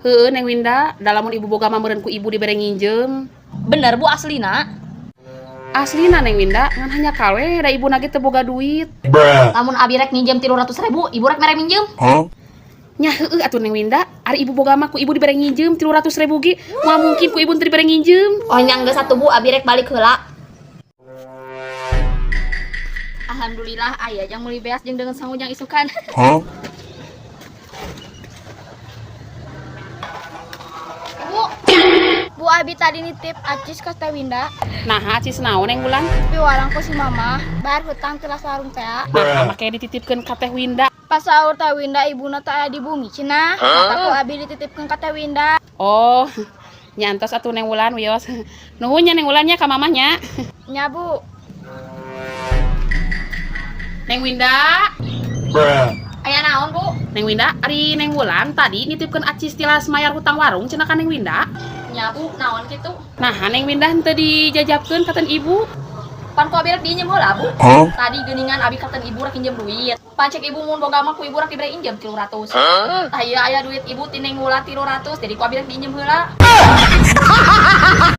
Heueuh, Neng Winda, da lamun ibu boga mah meureun ku ibu dibere nginjem. Bener, Bu, aslina? Aslina, Neng Winda, ngan hanjakal we da ibu na ge teu boga duit. Bruh. Lamun abi rek minjem 300 ribu, ibu rek mere minjem? Huh? Nya heueuh atuh, Neng Winda, ari ibu boga mah ku ibu dibere nginjem 300 ribu ge, moal mungkin ku ibu teu dibere nginjem. Oh nya geus atuh, Bu, abi rek balik heula. Alhamdulillah aya jang meuli beas jeung dengan sangu jang isukan. Huh? Bu, Bu, abi tadi nitip acis ka Teh Winda. Nah, acis naon, Neng Wulan? Piwarang ku si mama, bayar hutang tilas warung teh. Nah, make dititipkeun ka Teh Winda? Pasaur Teh Winda ibuna teh aya di bumi cenah. Kata ku abi dititipkeun ka Teh Winda. Oh, nya entos atuh, Neng Wulan, wios. Nuhun nya, Neng Wulan nya, ka mamah nya. Nya, Bu. Neng Winda. Bruh. Aya naon, Bu? Neng Winda, ari Neng Wulan tadi nitipkeun acis tilas mayar hutang warung cenah ka Neng Winda. Nya, Bu, naon kitu? Nah, Neng Winda henteu dijajabkeun katen ibu. Pan ku abi rek diinjem heula, Bu. Huh? Tadi geuningan abi katen ibu rek injem duit. Pan cek ibu mun boga mah ku ibu rek dibere injem 300. Tah ieu aya duit ibu ti Neng Wulan 300, jadi ku abi rek diinjem heula.